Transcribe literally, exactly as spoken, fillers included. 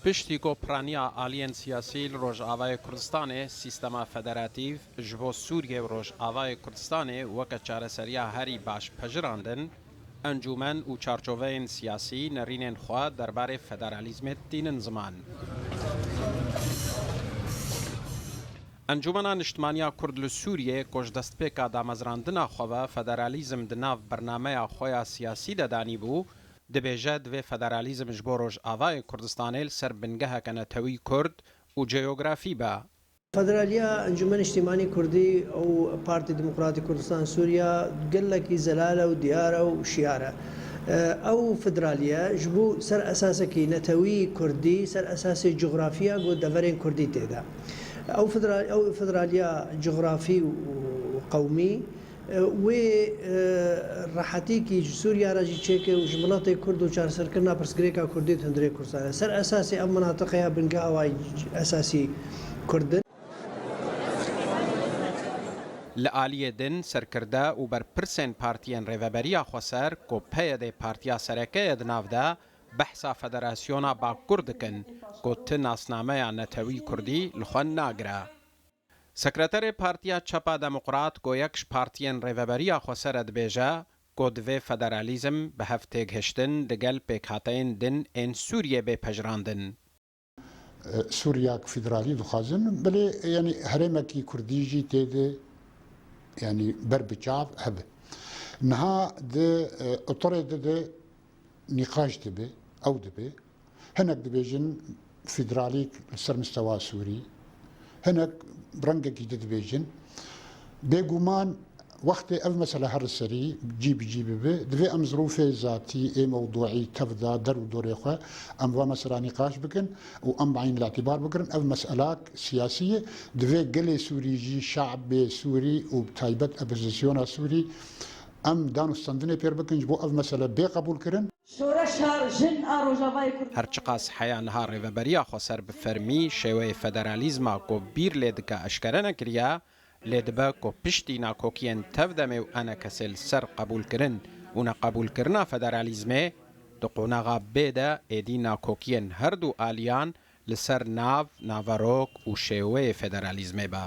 Piştî ku piraniya aliyên siyasî li Rojavayê Kurdistanê sîstema federatîv ji bo Sûriyê û Rojavayê Kurdistanê weke çareseriya herî baş pejirandin, encûmen û çarçoveyên siyasî nerînên xwe derbarê federalîzmê tînin ziman. Encûmena Niştimaniya Kurd li Sûriyê ku ji destpêka damezrandina xwe ve federalîzm di nav bernameya xwe ya siyasî de danîbû, dibêje divê federalîzm ji bo Rojavayê Kurdistanê li ser bingeheke netewî Kurd û ceyografî be. Federaliya Encûmen Niştimanî Kurdî û Partî Demokratî Kurdistan Sûriya gelekî zelal e û diyar e û şiyar e. Ew federaliye ji bo ser esasekî netewî Kurdî, ser esasê cografiya ku deverên Kurdî tê de. Ew federal-, ew federaliya cografî û qewmî, e, wê, e, rehetîkî ji Sûriya re jî çêke û ji miletê Kurd û çareserkirina pirsgirêka Kurdî û hundirê Kurdistanê. Ser esasê ev minatiqeya bingeha wa esasî Kurd in. Li aliyê din serkirde û berpirsên partiyên Rêveberiya Xweser ku P Y D partiya sereke ye di nav de, behsa federasyona Bakur dikin ku ti nasnameya netewî Kurdî li xwe nagire. Sekreterê Partiya Çepa Demokrat ku yek ji partiyên Rêveberiya Xweser e dibêje ku divê federalîzm bi hev têgihiştin digel pêkhateyên din ên Sûriyê bê pejirandin. Sûriyak federalî dixwazin, belê, yanî herêmekî Kurdî jî tê de, yanî ber bi çav hebe. Niha di, e, otorê de, de nîqaş dibe, ew dibe. Hinek dibêjin federalîk li ser mistewa Sûrî, hinek rengekî di dibêjin. Bêguman wextê ev mesele her li serî cî bi cî bibe, divê em zirûfê zatî ê mewduî tev de der û dorê xwe em va mesela nîqaş bikin û em bi eyn îtîbar bigirin. Ev meselak siyasî ye. Divê gelê Sûrî jî, şe'bê Sûrî û bi taybet opozisyona Sûrî em dan û stendinê pêr bikin ji bo ev mesele bê qebûlkirin. Şoreşa Jin a Rojavayê Kurdistanê. Her çiqas heya niha Rêveberiya Xweser bi fermî şêweyê federalîzma ku bîr lê dike eşkere nekiriye, lê dibe ku piştî nakokiyên tevdemê û enekesê li ser qebûlkirin û neqebûlkirina federalîzmê, di qonaxa bê de êdî nakokiyên her du aliyan li ser nav, naverok û şêweyê federalîzmê be.